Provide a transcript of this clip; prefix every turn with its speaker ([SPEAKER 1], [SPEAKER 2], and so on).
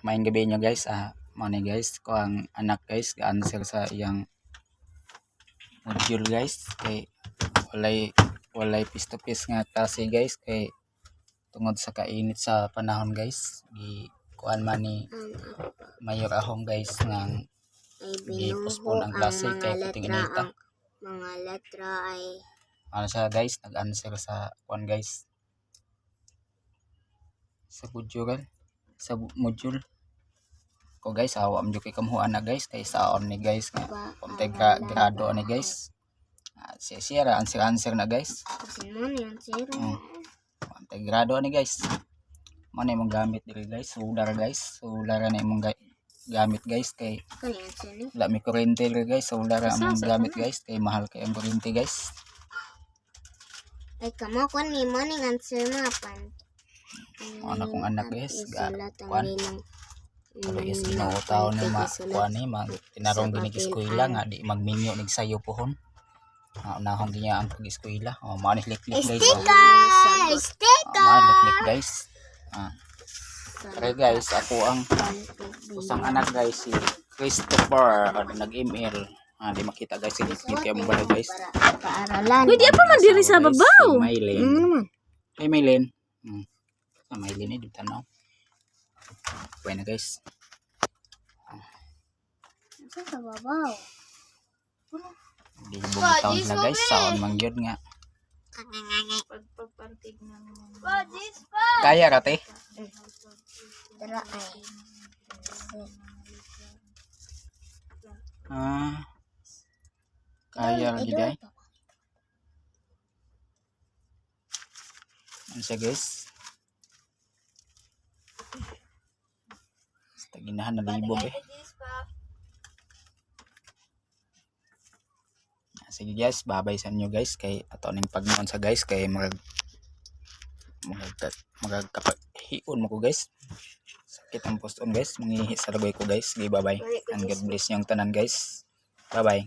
[SPEAKER 1] Maayong gabi nyo, guys. Ah, mao ni, guys, ko ang anak, guys, ga-answer sa iyang module, guys, kay walay face to face nga klase, guys, kay tungod sa kainit sa panahon, guys, gi kuan man ni
[SPEAKER 2] Ang
[SPEAKER 1] Mayor Ahong, guys, nga
[SPEAKER 2] ay
[SPEAKER 1] gi-postpone
[SPEAKER 2] binuho
[SPEAKER 1] ang
[SPEAKER 2] ang
[SPEAKER 1] klase
[SPEAKER 2] mga
[SPEAKER 1] kay puting
[SPEAKER 2] letra.
[SPEAKER 1] inita.
[SPEAKER 2] Ang mga letra ay
[SPEAKER 1] Ano siya, guys, nag-answer sa kuan, guys, sa module, sa module ko, guys. Awa man jud kay kamuhaan na, guys, kay saon ni, guys, nga kuntay grado ani, guys. Ah, siya siya ra answer answer na, guys.
[SPEAKER 2] Kasi mo na yung zero.
[SPEAKER 1] Kuntay grado ani, guys. Mo na imong gamit diri, guys, solar, guys, solar na imong gamit, guys, kay
[SPEAKER 2] Kani answer ni.
[SPEAKER 1] wala may kuryente diri, guys. Solar ang imong
[SPEAKER 3] Sa
[SPEAKER 1] gamit, guys, kay mahal kay ang kuryente, guys.
[SPEAKER 2] Ay kamo kon ni mo ning answer mapan.
[SPEAKER 1] Mo na kong anak, guys,
[SPEAKER 2] Isulat ang
[SPEAKER 1] kuan.
[SPEAKER 2] ninang
[SPEAKER 1] Pero is Ginoo taon ni ma kuan ni mag tinarong gini eskwela nga di magminyo nig sayo pohon. Ah, unahon ginya ang pag-eskwela. Oh, mao ni liklik, guys. Oh.
[SPEAKER 2] Sticker! Sticker!
[SPEAKER 1] Oh, mao liklik, guys. Ah, kare, guys, ako ang usang anak, guys, si Christopher, ah, nag-email. Ah, di makita, guys, si liklik kay mo bala, guys.
[SPEAKER 2] Paaralan.
[SPEAKER 3] Uy, di pa man diri sa
[SPEAKER 1] Asawa, guys,
[SPEAKER 3] babaw.
[SPEAKER 1] si Mylene.
[SPEAKER 2] Naman.
[SPEAKER 1] Hey, Mylene. Sa Mylene eh, di tanaw. Bueno, guys.
[SPEAKER 2] Sa sa babaw.
[SPEAKER 1] Di bugtaon sila, guys, saon man gyud nga.
[SPEAKER 3] Pagpapantig na naman.
[SPEAKER 1] Kaya ra te.
[SPEAKER 2] Dara ay.
[SPEAKER 1] Ah. Kaya lagi day. Ano siya, guys? Basta ginahan na libog eh. Ah, sige, guys, babay sa inyo, guys, kay ato ning pagnon sa, guys, kay mag mag magkapahion mo ko, guys. Sakit ang post on, guys, mangihi sa lagay ko, guys. Sige, bye bye. And God bless niyong tanan, guys. Bye bye.